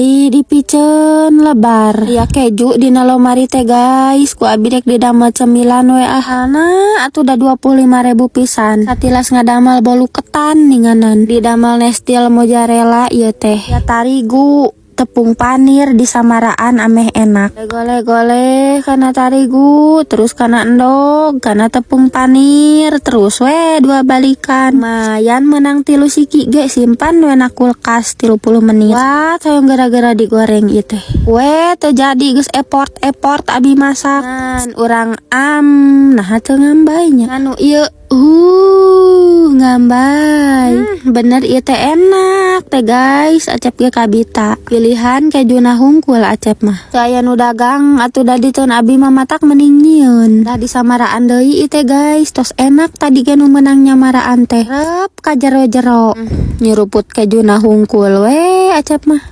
Ih, dipiceun lebar. Aya keju dina lomari teh, guys. Ku abi rek didamel cemilan we ah. Nah, atuh da 25.000 pisan. Satilas ngadamel bolu ketan ninganan. Didamel nestil mozzarella ieu teh. Ya, tarigu tepung panir disamaraan ameh enak. Gole-gole kana tarigu, terus kana endog, kana tepung panir, terus we dua balikan. Lumayan menang 3 siki ge, simpan we na kulkas 30 menit. Wah, hoyong gara-gara digoreng ieu teh. We teu jadi, geus effort-effort abi masak. Ngan urang am, nah teu ngambay nya. Anu ieu ngambay. Bener ieu teh enak teh, guys, Acep ge kabita. Pilihan kejuna hungkul Acep mah. Teu aya nu dagang atuh da diteun abi mah, matak mending nyieun. Dah disamaraan deui ieu teh, guys, tos enak tadi ge nu meunang nyamaraan teh. Rep ka jero-jero. Nyuruput kejuna hungkul we Acep mah.